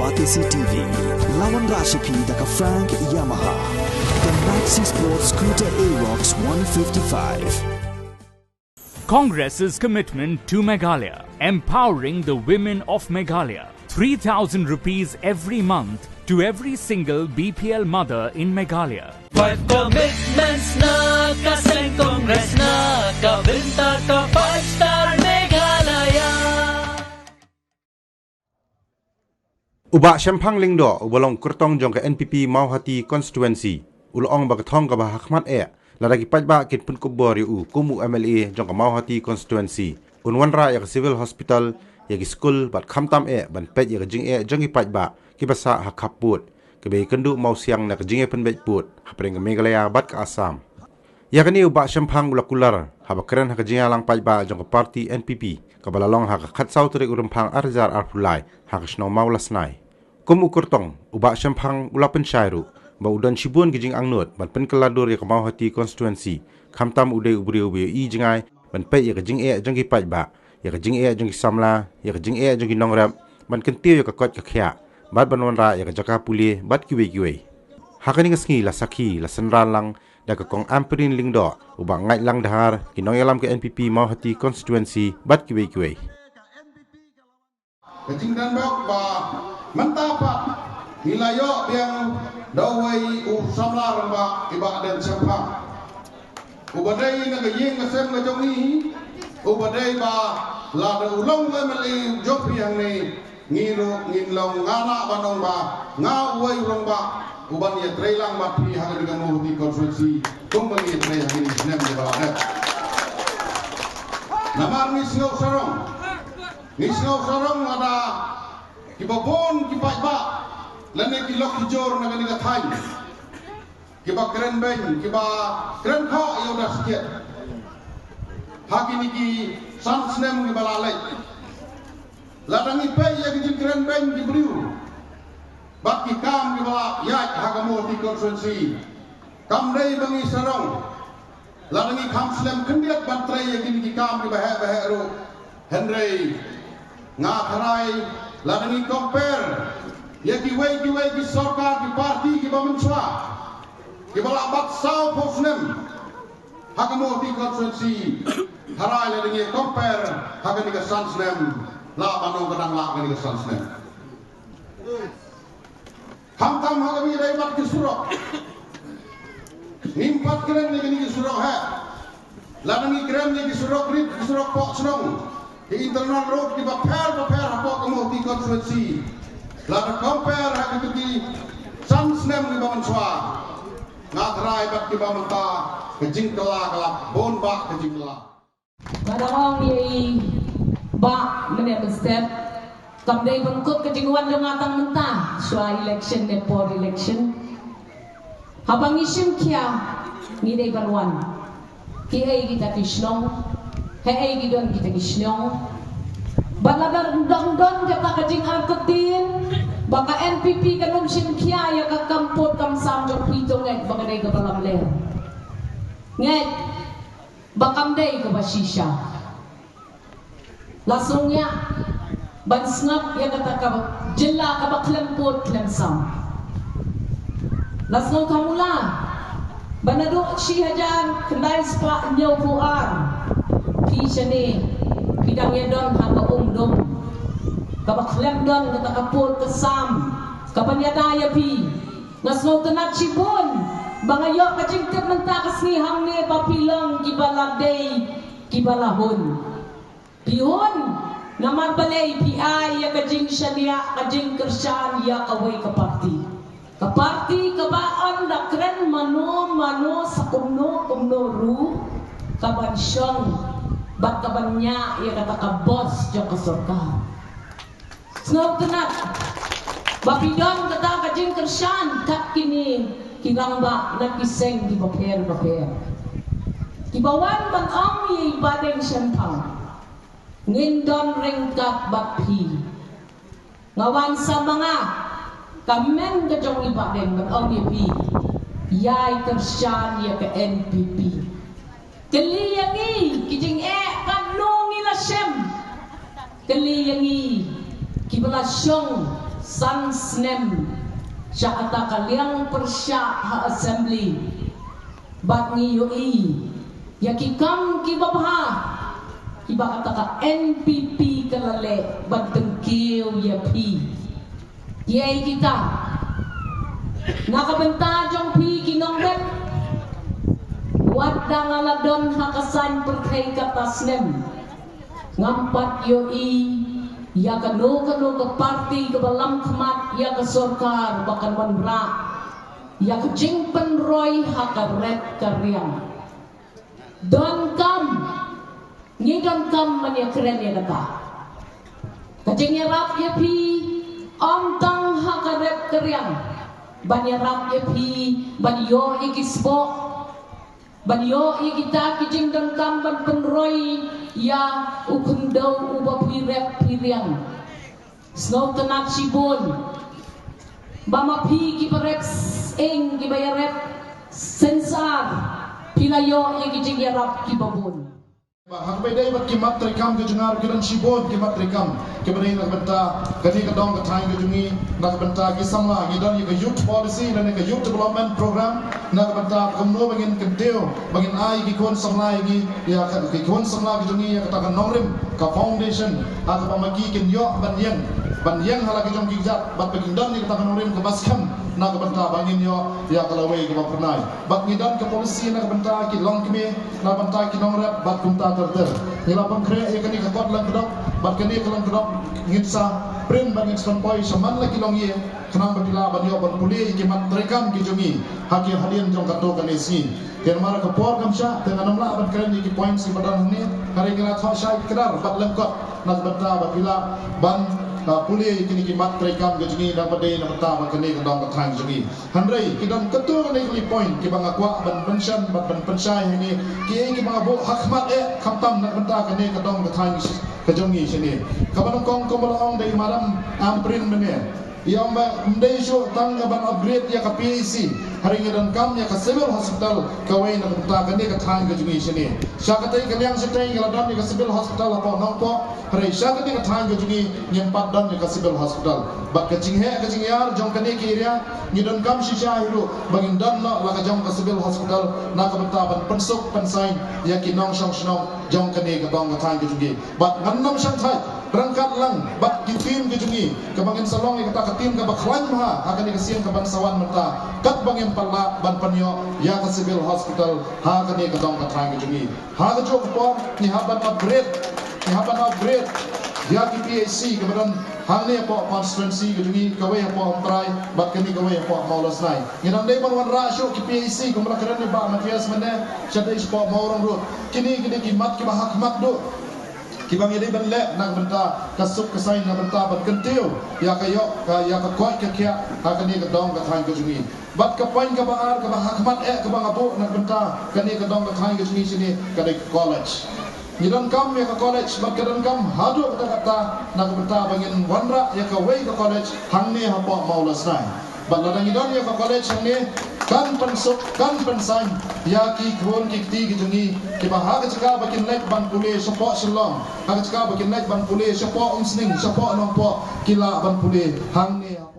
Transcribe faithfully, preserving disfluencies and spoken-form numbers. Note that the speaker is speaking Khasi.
Batesi T V, la wanrah sha phi da ka Frank Yamaha, the Maxi Sport Scooter Aerox one fifty-five. Congress's commitment to Meghalaya, empowering the women of Meghalaya. Three thousand rupees every month to every single B P L mother in Meghalaya. Five commitments na ka seng Congress na ka bynta ka Five Star Meghalaya. U Bah Shemphang Lyngdoh, uba long kyrtong jong ka N P P Mawhati Constituency, u la ong ba ka thong kaba hakhmat eh lada ki paidbah kin pynkup bor ïa u kum u M L A jong ka Mawhati Constituency. Un wanrah ïa ka Civil Hospital, ïa ki skul bad khamtam eh ban peit ïa ka jingeh jong ki paidbah kiba sah ha khappud, kaba ïakynduh mawsiang na ka jingïapynbeit pud hapdeng ka Meghalaya bad ka Assam. Ïa kane u Bah Shemphang u la kular haba kren ha ka jingïalang paidbah jong ka party N P P kaba la long ha ka khatsaw tarik u Rymphang arhajar arphew lai ha ka shnong Mawlasnai. Kum u kyrtong, u Bah Shemphang u la pynshai ruh ba u don shibun ki jingangnud ban pynkylla dur ïa ka Mawhati Constituency, khamtam u dei u briew uba ïohi jngai ban peit ïa ka jingeh jong ki paidbah, ïa ka jingeh jong ki samla, ïa ka jingeh jong ki nongrep, ban kyntiew ïa ka koit ka khiah bad ban wanrah ïa ka jaka pule bad kiwei kiwei. Ha kane ka sngi la sakhi, la synran lang da ka Kong Ampareen Lyngdoh, u Bah Ngaitlang Dhar, ki nongïalam ka N P P Mawhati Constituency bad kiwei kiwei. Ka jingdon bok ba mynta pat ngi la ïoh biang da uwei u samla rangbah, i Bah Deng Shemphang, uba dei na ka ïing ka sem ka jong ngi, uba dei ba lada u long u M L A jong phi hangne, ngi ruh ngin long, nga lah ban ong ba nga uwei u rangbah uban ïatrei lang bad phi ha kane ka Mawhati Constituency kumba ngi ïatrei ha kine ki snem kiba la dep. Namar ngi sngew sarong, ngi sngew sarong lada kiba bun ki paidbah lane ki lok ki jor na kane ka thaiñ kiba kren beiñ, kiba kren khoh ïa u da skhiat ha kine ki san snem kiba la leit. Lada ngi peit ïa ki jingkren beiñ ki briew bad ki kam kiba la ïaid ha ka Mawhati Constituency, kam dei ba ngi sarong lada ngi kham slem khyndiat ban trei ïa kine ki kam kiba heh ba heh ruh. Hynrei nga tharai lada ngi compare ïa kiwei kiwei ki sorkar, ki party kiba mynshuwa kiba la bat sawphew snem ha ka Mawhati Constituency, tharai lada ngi compare ha kane ka san snem, lah ban ong ka dang lah kane ka san snem. Khamtam ha kaba ïadei bad ki surok, ngim pat kren ïa kine ki surok heh. Lada ngi kren ïa ki surok rit, ki surok poh shnong, ki internal road kiba pher ba pher hapoh ka Mawhati Constituency, lada compare ha kito ki san snem kiba mynshuwa, nga tharai bad kiba mynta, ka jingkylla ka la bun bah ka jingkylla. Nga dang ong ïa i Bah mynne mynstep, kam dei ban kut ka jingwan jong nga tang mynta, shuwa election ne por election. Haba ngi shim khia, ngi dei ban wan. Kiei kita ki shnong, haei ki don kita ki shnong. Bad lada dang don kata ka jingartatien ba ka N P P kan ym shim khia ïa ka kam pud kam sam jong phi, to ngeit ba ka dei kaba lamler. Ngeit ba kam dei kaba shisha. La sngewthuh ban sngap ïa kata ka jylla kaba khlem pud khlem sam. La sngewthuh mula ba naduh shi hajar khyndai spah hynñiewphew ar phi shane phi dang ïadon ha ka umdum kaba khlem don kata ka pud ka sam kaban ïada ïa phi. Nga sngewtynnat shibun ba nga ïoh ka jingtip mynta ka sngi hangne ba phi long kiba la dei kiba la hun. Phi hun namar balei? Phi ai ïa ka jingshaniah, ka jingkyrshan ïa kawei ka parti. Ka parti kaba yn da kren mano mano sa kumno kumno ruh kaban shong bad kaban ñiah ïa kata ka bos jong ka sorkar. Sngewtynnat ba phi don kata ka jingkyrshan kat kine ki rangbah na ki seng kiba pher bapher kiba wan ban ong ïa i Bah Deng Shemphang, ngin don ryngkat bad phi. Nga wan sa ma nga, ka men ka jong i Bah Deng ban ong ïa phi, ïai kyrshan ïa ka N P P. Kylli ïa ngi ki jingeh katno ngi la shem. Kylli ïa ngi kiba la shong San snem sha kata ka liang pyrshah ha Assembly. Bad ngi ïohi ïa ki kam kiba bha kiba kata ka N P P ka la leh ban tyngkiew ïa phi. Ïa kita na ka bynta jong phi ki nongrep. Wat da nga la don ha ka saiñ pyrthei kata snem, ngam pat ïohi ïa kano kano ka parti kaba lam khmat ïa ka sorkar ba kan wanrah ïa ka jingpynroi ha ka rep ka riang. Donkam, ngi donkam ban ïakren ïa kata. Ka jingïarap ïa phi ym tang ha ka rep ka riang, ban ïarap ïa phi ban ïoh ïa ki sboh, ban ïoh ïa kita ki jingdonkam ban pynroi ïa u khyndew uba phi rep phi riang. Sngewtynnat shibun ba ma phi kiba rep sying, kiba ïarep synsar, phi la ïoh ïa ki jingïarap kiba bun. Ba haba ïadei bad ki mat treikam ka jong nga ruh ki don shibun ki mat treikam kiba dei na ka bynta kane ka dong ka thaiñ ka jong ngi, na ka bynta ki samla, ngi don ïa ka youth policy lane ka youth development program, na ka bynta kumno ba ngin kyntiew ba ngin ai ki khun samla ïa ngi, ïa ka, ki khun samla ki jong ngi ïa kata ka nongrim, ka foundation, ha kaba ma ki kin ïoh ban ïeng, ban ïeng ha la ki jong ki kjat, bad ba kin don ïa kata ka nongrim kaba skhem, na ka bynta ba ngin ïoh ïa ka lawei kaba phyrnai. Bad ngi don ka policy na ka bynta ki longkmie, na ka bynta ki nongrep bad kumta ter ter. Ngi la pynkhreh ïa kane ka kot lyngkdop, bad kane ka lyngkdop ngin sa print bad ngin sa pynpoi sha man la ki longïing, khnang ba phi lah ban ïoh ban pule ïa ki mat treikam ki jong ngi ha ki hadien jong kato kane sngi. Te namar ka por kam shah, te ngan ym lah ban kren ïa ki points kiba don hangne, hynrei ngi la thoh shai kdar bad lyngkot na ka bynta ba phi lah ban, ah, pule ïa kine ki mat treikam ki jong ngi, na ka bynta, na ka bynta ba kane ka dong ka thaiñ jong ngi. Hynrei ki don katto katne ki point kiba nga kwah ban mention bad ban pynshai hangne, kiei kiba nga buh ha khmat eh, khamtam na ka bynta kane ka dong ka thaiñ ka jong ngi shane. Kaba nyngkong kumba la ong da i Madam Ampareen mynne, i ong ba ym dei shuh tang ka ban upgrade ïa ka P H C, hynrei ngi donkam ïa ka civil hospital kawei na ka bynta kane ka thaiñ ka jong ngi shane. Sha katei ka liang shatei ngi la don ïa ka civil hospital hapoh Nongpoh, hynrei sha kane ka thaiñ ka jong ngi ngim pat don ïa ka civil hospital. Bad ka jingheh ka jingïar jong kane ka area, ngi donkam shisha hi ruh ba ngin don noh la ka jong ka civil hospital na ka bynta ban pynsuk pynsaiñ ïa ki nongshong shnong jong kane ka dong ka thaiñ ka jong ngi. Bad ngan ym shang thait, ryngkat lang bad ki team ki jong ngi, kaba ngin sa long ïa kata ka team kaba khlaiñ bha ha kane ka sien kaban sa wan mynta, katba ngin pat lah ban pynïoh ïa ka civil hospital ha kane ka dong ka thaiñ ka jong ngi. Ha kajuh ka por ngi hap ban upgrade, ngi hap ban upgrade ïa ki P H C kaba don hangne hapoh constituency ka jong ngi, kawei hapoh Umtrai bad kane kawei hapoh Mawlasnai. Ngi dang dei ban wanrah shuh ki P H C kumba la kren i Bah Mathias mynne, shatei shapoh Mawrong Road. Kine, kine ki mat kiba ha khmat duh kiba ngi dei ban leh na ka bynta ka suk ka saiñ, na ka bynta ban kyntiew ïa ka ïoh ka, ïa ka koit ka khiah ha kane ka dong ka thaiñ ka jong ngi. Bad ka point kaba ar kaba ha khmat eh kaba nga buh na ka bynta kane ka dong ka thaiñ ka jong ngi shane ka dei ka college. Ngi donkam ïa ka college bad ka donkam haduh katta katta na ka bynta ba ngin wanrah ïa kawei ka college hangne hapoh Mawlasnai. Bad lada ngi don ïa ka college hangne, kan pynsuk, kan pynsaiñ ïa ki khun ki kti ki jong ngi kiba ha ka jaka ba kin leit ban pule shapoh Shillong, ha ka jaka ba kin leit ban pule shapoh Umsning, shapoh Nongpoh, ki lah ban pule hangne.